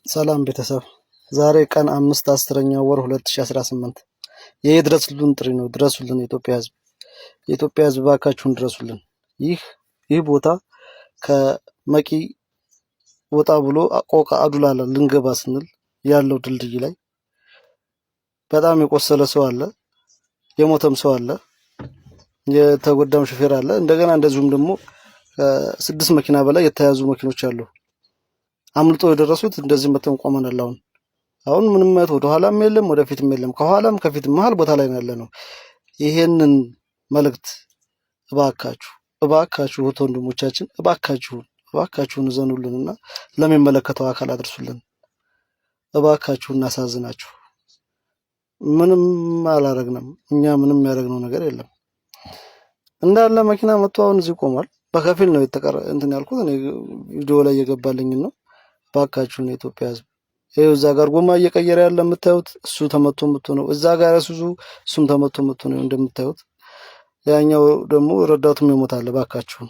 ሰላም ቤተሰብ፣ ዛሬ ቀን 5 10ኛ ወር 2018 የድረሱልን ጥሪ ነው። ድረሱልን የኢትዮጵያ ሕዝብ፣ የኢትዮጵያ ሕዝብ እባካችሁን ድረሱልን። ይህ ቦታ ከመቂ ወጣ ብሎ ቆቃ አዱላላ ልንገባ ስንል ያለው ድልድይ ላይ በጣም የቆሰለ ሰው አለ፣ የሞተም ሰው አለ፣ የተጎዳም ሹፌር አለ። እንደገና እንደዚሁም ደግሞ 6 መኪና በላይ የተያዙ መኪኖች አሉ። አምልጦ የደረሱት እንደዚህ መተን ቆመናል። አሁን ምንም ማለት ወደ ኋላም የለም ወደፊትም የለም፣ ከኋላም ከፊትም መሀል ቦታ ላይ ነው ያለነው። ይሄንን መልእክት እባካችሁ እባካችሁ እህት ወንድሞቻችን እባካችሁ እባካችሁን እዘኑልንና ለሚመለከተው አካል አድርሱልን። እባካችሁ እናሳዝናችሁ። ምንም አላረግንም እኛ፣ ምንም ያደረግነው ነገር የለም። እንዳለ መኪና መጥቶ አሁን እዚህ ቆሟል። በከፊል ነው የተቀረ እንትን ያልኩት እኔ ቪዲዮ ላይ የገባልኝን ነው። እባካችሁን የኢትዮጵያ ሕዝብ፣ ይኸው እዛ ጋር ጎማ እየቀየረ ያለ የምታዩት እሱ ተመቶ መቶ ነው። እዛ ጋር ሱዙ እሱም ተመቶ መቶ ነው እንደምታዩት። ያኛው ደግሞ ረዳቱም ይሞታል። እባካችሁን።